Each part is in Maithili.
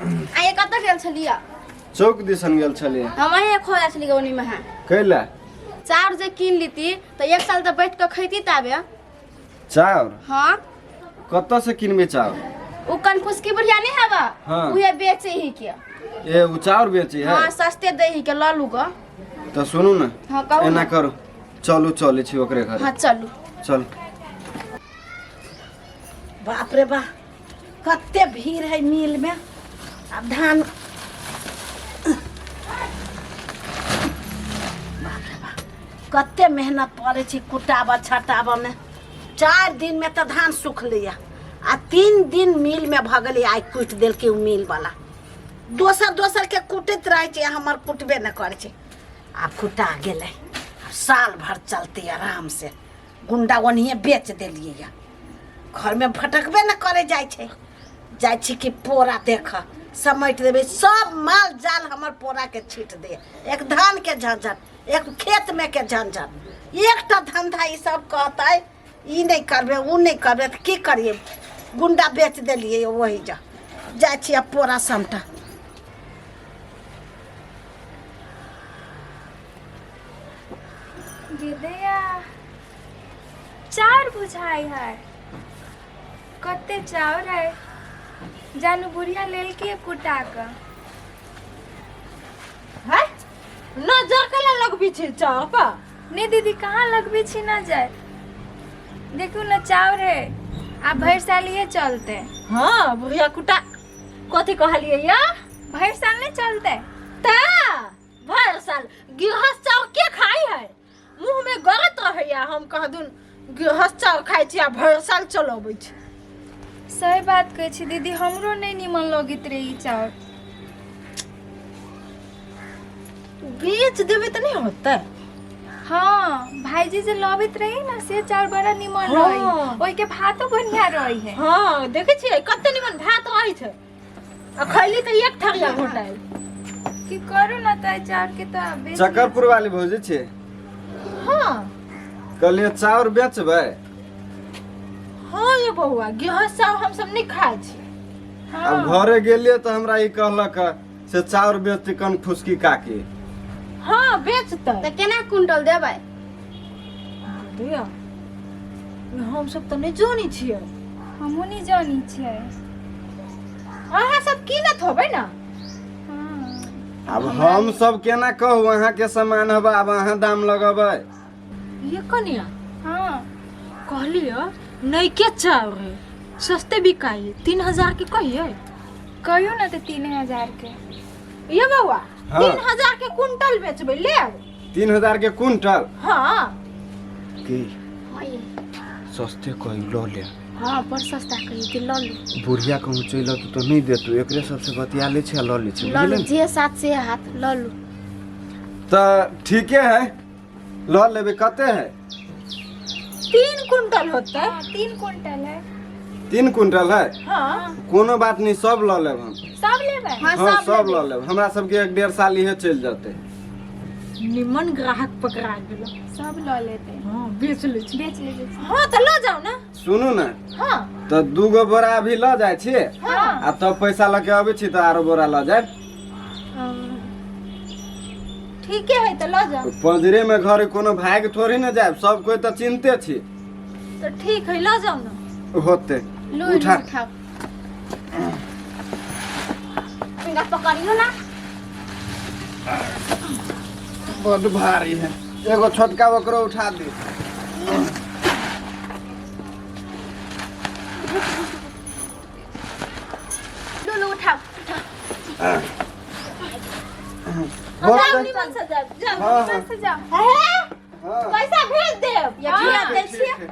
आइ कतऽ गेल छलियै? चौक दिसन गेल छलियै। हम अहीं खोजा छलियै ओनी में। है कैला? चाउर जे कीन लीती तऽ एक साल तऽ बैठ कऽ खैती ताबे। चाउर? हाँ। कतऽ से किनबै चाउर? उ कनफुसकी बुढ़िया नहीं हवा? हाँ। उहे बेचे ही के। ए उ चाउर बेचे है? हाँ, सस्ते दे ही के, लऽ लू ग। तऽ सुनू ने। हाँ, कहू एना ने। करू, चलू चलै छी ओकरे घर। हाँ चलू। चल। बाप रे बा, कते भीड़ है मिल में। आब धान, बाप रे बाप, कते मेहनत पड़ै छै कुटाबऽ छटाबऽ में। 4 दिन में तऽ धान सुखलैया आ 3 दिन मिल में भऽ गेलै। आइ कुटि देलकै ओ मिल वाला। दोसर दोसर के कुटैत रहै छै, हमर कुटबे नहि करै छै। आब कुटा गेलै, आब साल भर चलतै आराम से। गुंडा ओनहिए बेच देलियै या घरमे फटकबे नहि करै जाइ छै। जाइ छी कि पोरा देख समेट देबै सब माल जाल हमर। पोराके छीट दे, एक धानके झंझट, एक खेतमे के झंझट, एकटा धंधा। ई सब कहतै ई नहि करबै, ओ नहि करबै, तऽ की करियै? गुंडा बेच देलियै वही। जा जाइ छी आब पोरा समटा। गिदैया चाउर बुझाइ है। कते चाउर है जानू, बुढ़िया लेलकै कुटा कऽ। है नजर केला लगबी छै चाउर पर? नहीं दीदी, कहाँ लगबे छी नजर? देखू न, चाउर है, आब भरि साल इहे चलते। हाँ बुढ़िया कुटा, कथी कहलियै या? भरि साल नहीं चलते। ता भरि साल गृहस्थ चाउर के खाइ है? मुँह में गरत रहैया। हम कह दून गृहस्थ चाउर खाइ छी आ भरि साल चलबै छी। सही बात कहै छी दीदी, हमरो नहीं निमन लगैत रहे ई चाउर। बेच देबै तऽ नहि होतै? हाँ, भाईजी जे लबैत रही ना से चाउर बड़ा निमन हाँ। रही, ओहिके भातो बढ़िया रही है। हाँ, देखै छियै कते निमन भात रहै छै आ खैली तऽ एक थरिया घोटाइल। की करू ना तऽ चाउर के तऽ बेच। चकरपुर वाली भौजी छी? हाँ। कहलियै चाउर बेचबै? हाँ ये बौआ, गृहस्थ चाउर हमसब नहि खाइ छी। हाँ। आब घरे गेलियै तऽ हमरा ई कहलक से चाउर बेचती कन फुसकी काकी। हाँ बेचतै। तऽ केना कुंटल देबै? दिया, हमसब तऽ नहि जानै छियै। हमहूँ नहीं जानी छियै। अहाँ सब कीनत होबै ने? हाँ। आब हम सब केना कहू? अहाँके सामान हबे, आब अहाँ दाम लगेबै। ये कनिया। हाँ। कहलियै नैके चाउर है, सस्ते बिकाइ, 3000 के कहियै। कहियो ना तऽ 3000 के। ये बौआ। हाँ। 3000 के कुंटल बेचबै, लेब? 3000 के कुंटल? हाँ। की सस्ते कही, लऽ ले। हाँ, बड़ सस्ता कही कि लऽ लू। बुढ़िया कहूँ चलि अतौ तऽ नहि देतौ। एकरे सबसे बतिया लै छै आ लऽ लै छै। लऽ लू। बुझलियै ने? जे साथ से हाथ, लऽ लू। तऽ ठीके है, लऽ लेबै। कते है? 3 कुंटल होतै। हाँ, 3 कुंटल है। 3 कुंटल है? हाँ। कोनो बात नहीं, सब लऽ लेब हम। सब लेबै? हाँ। हाँ। सब सब लेबै। लऽ लेब। हमरा सबके एक डेढ़ साल इहे चलि जेतै। निमन ग्राहक पकड़ा गेल। सब लऽ लेतै। हाँ, बेच लै छी। बेच लेबै। हाँ तऽ लऽ जाउ ने। सुनू ने। हाँ। तऽ 2 गो बोरा अभी लऽ जाइ छी। हाँ। आ तब पैसा लऽ के अबै छी तऽ आरो बोरा लऽ जायब। ठीके है, तऽ लऽ जाउ। पंजरे में घर, कोनो भाग थोड़ी ने जायब, सब कोई तऽ चिन्हते छी। तऽ ठीक है, लऽ जाउ ने। होते। लू। उठा। उठाओ, इनका पकड़ियो ना। बड भारी है। एगो छोटका ओकरो उठा दी। लू लू, उठाओ उठाओ। होते। जाउ निमन से, जाउ जाउ। हाँ हाँ। से जाउ। हे। हाँ। पैसा भेज देब या हाँ। भेज दै ठीक छियै।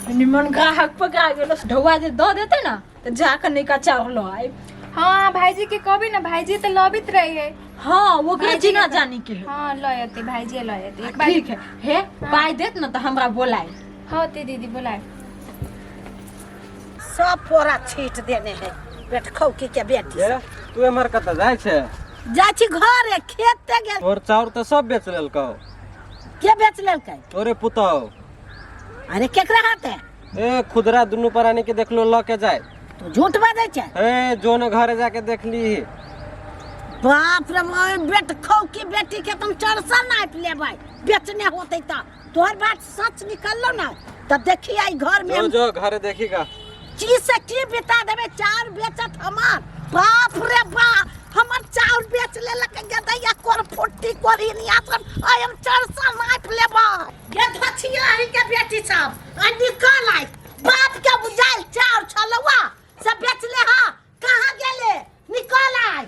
है। निमन ग्राहक पकड़ा गेल। ढौआ जे दऽ देतै ने तऽ जाकऽ नैका चाउर लऽ आयब। हाँ, भाईजी के कहबी ना, भाईजी तऽ लबैत रही है। हाँ, ओकरे भाईजी चिन्ह के तऽ- जानी के है। हाँ, लऽ अतै भाईजी, लऽ अतै एक बार। ठीक है, हे पाइ देत ने तऽ हमरा बोलाय। हाँ ते दीदी, बोलाय। सब पोरा छीट देने है बेटखौकी के बेटी। ये तू एम्हर कतऽ जाइ छै? जाइ छी घरे, खेते गेल। तोर चाउर तऽ सब बेच लेलकौ। के बेच लेलकै? तोरे पुतहु। अरे, केकरा हाथे? ए खुदरा दुनू प्राणी के देखलो लऽ के जाय। तू झूठ बाजै छै। हे जो ने घरे जाके देखली। बाप रे बाप, बेट खौ की बेटी के तुम चरसा नापि लेबै, बेचने होतै तऽ। तोहर बात सच निकललो ना तऽ देखी आई घर में जो हम जो घरे देखी का चीज से की बिता देबै। चाउर बेचत हमार, बाप रे बाप, हमर चाउर बेच लेलक गदैया कोर फुट्टी कोरिनिया सब। आइ हम चरसा नापि लेबै। गे धछिया अहीं के बेटी सब, आ निकल आई, बाप के बुझाइल चाउर छलौआ से बेचले। हा कहाँ गेले? निकल आइ।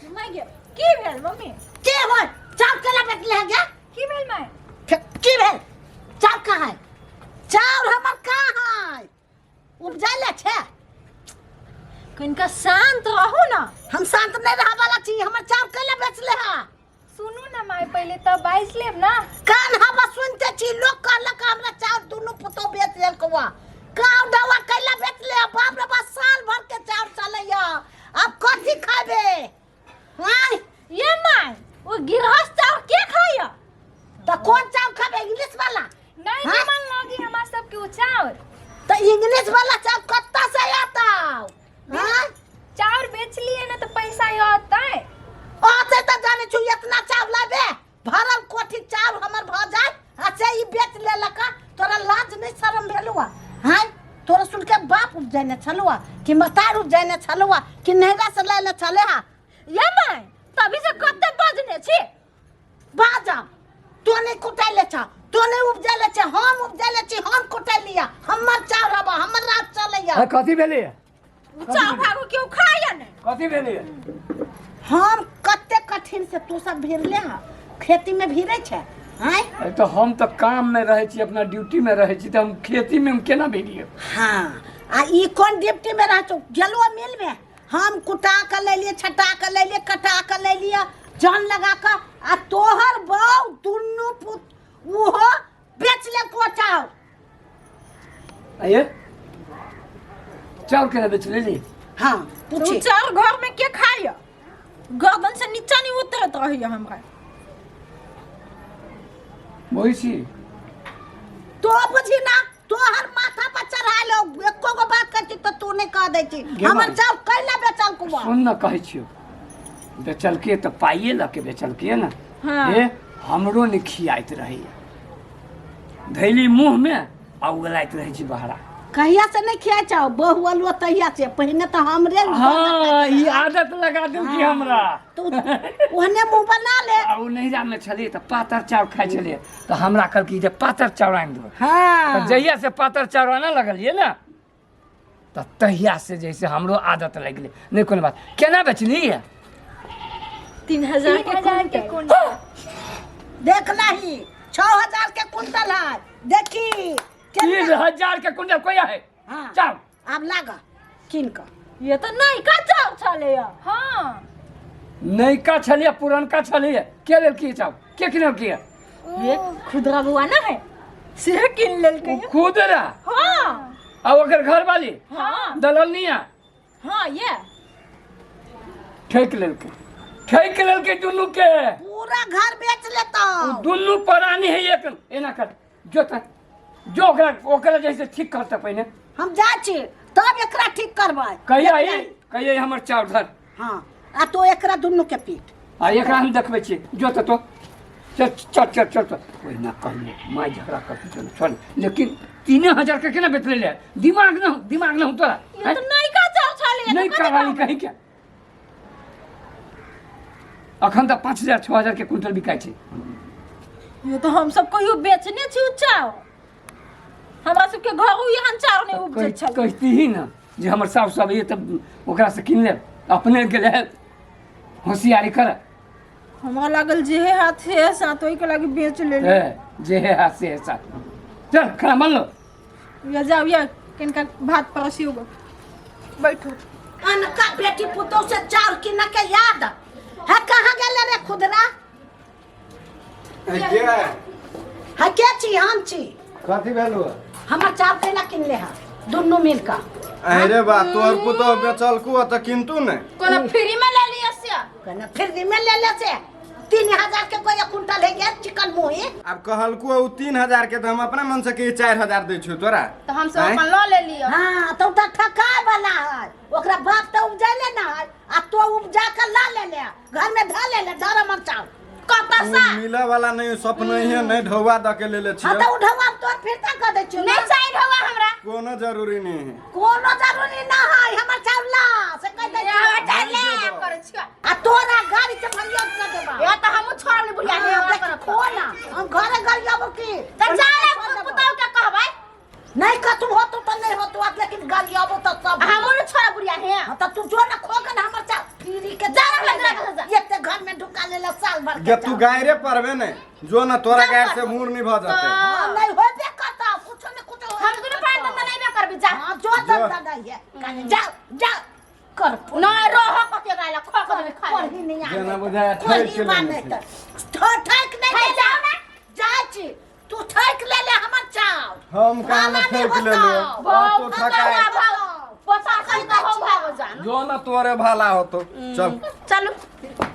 माय गे, की भेल मम्मी? के होय? चाउर केला बेचले है गे? की भेल माय? की भेल? चाउर कहाँ है? चाउर हमर कहाँ है? उपजैले छै? कनिका शांत रहू ना। हम शांत नहीं रह वाला छी। हमर चाउर कैला बेचले है? सुनू ना माय, पहिले तऽ बाजि लेब ना। कान हवा सुनते छी। लोग कहलक हमरा चाउर दुनू पुतोह बेच लेलकौ। गाँव डवा कैला बेचले है? बाप रे बाप, साल भर के चाउर चलैया, अब कथी खाबे आँय? ये माय, ओ गृहस्थ चाउर के खाइया? तऽ कोन चाउर खाबे, इंग्लिश वाला? नहीं। हाँ? निमन लगी हमरा सबके ओ चाउर। तऽ इंग्लिश वाला चाउर कत्ता से आता आँय? चाउर बेचलिए ना तऽ पैसा अतै। आते तऽ जाने छु, इतना चाउर लाबे भरल कोठी चाउर हमर भऽ जाय आ से ई बेच लेलक। तोरा लाज नहीं शरम भेलुआ हाँ? तोरा सुन के बाप उपजैने छलुआ कि मतार उपजैने छलुआ कि नैरा से लैले छले हा? ये माय, तभी से कते बजने छी। बाजा, तो नहीं कुटैले छ, तो नहीं उपजैले छ, हम उपजैले छी, हम कुटैलिया, हमर चाउर हबा, हमर रात चलैया। है, कथी भेलै? ओ चाउर भागो केओ खाइया नहीं। कथी भेलै? हम कते कठिन से तू सब भिड़ले हा, खेती में भिड़े छै आँय? अरे तऽ हम तऽ काम मे रहै छी, अपना ड्यूटी मे रहै छी, तऽ हम खेती मे हम केना भिड़ियै? हाँ, आ ई कोन ड्यूटी में रह छौ? गेलो मिल में, हम कुटा के लेलिए, छटा के लेलिए, कटा के लेलिए, जन लगा के, आ तोहर बहू दुनू पुत उहो बेच ले को चाउर। आइए, चाउर केना बेच लेली? हाँ। तो पूछी। चाउर घर में के खाइया? गर्दन से नीचा नहीं उतरत रहिया हमरा। वही छी। तो बुझी ना, तोहर माथा पर चढ़ा लो, एको गो बात कर छी तो तू नहीं कह दै छी। गे हमर माई। चाउर कैला बेचल कुआ? सुन न, कहै छियौ, बेचलकै तऽ पाइए लऽ के बेचलकै ने। हाँ। हे, हमरो ने खियाइत रहैया, धैली मुँहमे आ उगलाइत रहै छी बहरा। कहिया से नहीं खिया चाहो? बहु अलुआ तहिया से, पहिने तो हमरे। हाँ, ई आदत लगा देलकै हमरा। तो ओहने मुंह बना ले। आ ओ नैहरामे छलियै तऽ पातर चाउर खाइ छलियै, तऽ हमरा कहलकै जे पातर चाउर आनि देबै। हाँ। तऽ जहिया से पातर चाउर आनऽ लगलियै ने, तऽ तहिया से जैसे हमरो आदत लागि गेलै। नहि कोनो बात। केना बेचली? 3000 के। 3000 के क्विंटल। देख लही, 6000 के कुंटल है, देखी। 3000 के कुंटल कोई है? हाँ। चाउर। आब लाग कीन कऽ। ये तो नयका चाउर छलै। हाँ। नयका छलियै, पुरनका छलियै, के लेलकै चाउर? के किनलकै? ये खुदरा बुआ ना है, से किन लेलकै। ओ खुदरा? हाँ। आ ओकर घरवाली? हाँ। दलनिया? हाँ, ये ठकि लेलकै, ठकि लेलकै दुनू के। पूरा घर बेच लेता। ओ दुनू प्राणी है एक। एना कर, जो तऽ जो, ओकरा ओकरा जैसे ठीक करतै पहिने। हम जाइ छी, तब एकरा ठीक करबै। कहिया ई कहिया ई हमर चाउर धर। हाँ, आ तो एकरा दुनू के पीट। आ एकरा हम देखबै छियै। जो तऽ तो चल चल चल चल। चल, ओहिना कहलियै माय झगड़ा करतै। चल चल, लेकिन 3000 के केना बेच लेले? दिमाग न दिमाग न तोरा? ये तो नयका चाउर छलै। नहि करवाली कहीं के। अखन तऽ 5000 6000 के क्विंटल बिकाइ छै। ये तो हम सब कहियो बेचने छी उ चाउर? हमरा सबके घर उ एहन चाउर नहीं उपजै छलै। कहती ही ना जे हमर सासु सब ये, तब ओकरा से किन लेब। अपने गेले होशियारी कर। हमरा लागल जे हे हाथ हे साथ, ओहि के लागी बेच ले। ए, जे है हाथ से है साथ। चल, खाना बन लो। या जाओ, या किनका भात परसियो गो, बैठो। अनका बेटी पुतोह से चाउर किन के याद है? कहाँ गेले रे खुदरा? के? है, के छी? हम छी। कथी भेलु? हमर चाउर केना किनले है दुनू मिल कऽ? अरे बा, तोहर पुतोह बेचलकू तऽ किनतू ने। कोनो फ्री में ले लिया से? कहने फिर में ले ले से। 3000 के कोई कुंटल है गे चिकन मुही। आब कहलको उ 3000 के, तऽ हम अपना मन से के 4000 दै छियौ तोरा। तऽ हमसब आँय? अपन लऽ लेलियै। हाँ, तो तऽ ठकाय वाला है, ओकरा बाप तऽ उपजैले ना है आ तो उपजा के ला ले ले, घर में धऽ ले ले धर हमर चाउर। कतऽ उ सँ? मिले वाला नहीं, सपने ही नहीं, ढौआ दऽ के लेले हाँ, छियौ। तऽ उठवा तोर फिरता कऽ दै छियौ। नहीं चाहिए ढौआ हमरा। कोनो जरूरी नहीं है। कोनो जरूरी ना है, हमर चाउर ला से कह दै छियौ। हमरा चाउर ले करै छियौ। आ तोरा गाड़ी से भरियो कऽ देबा। ए तऽ हमहूँ छोड़ल बुढ़िया के। हाँ, देख खो ना, हम घरे घर आबो की तऽ जा पुतहु के कहबै। नहीं कतु होतो तो नहीं होतो आ, लेकिन गाड़ी आबो तो सब। हमहूँ ने छोड़ा बुढ़िया हे। हाँ, तो तू जो ना खो के ना हमर चाउर फ्री के जा रख ले, जा रख ले, जा। एते घर में ढुका लेला साल भर के गे तू चाउर। गायरे पड़बे ने, जो ना तोरा गायर से मूड़ नहीं भऽ जेतै। हाँ, नहीं होबे करता, कुछो ने कुछो हम दुनू पानि धंधा नहीं करबी, जा। हाँ, जो धंधा नहीं है जा जा कर। नहीं रह कते गायला खो के देबै खा पढ़ी नहीं आवे। जेना बुझाय कोई ठोकि बात लेने नहीं छै। तऽ ठोक नहीं खाइ ले जाओ ना। जाइ छी, तू ठोक ले ले हमर चाउर। हम कहाँ भाला ने नहीं ठोकि लेलियै? होतौ। अब तो ठकाय। पता कहीं तो हो भागो जान। जो ना तोरे भाला होतो, चल। चलू।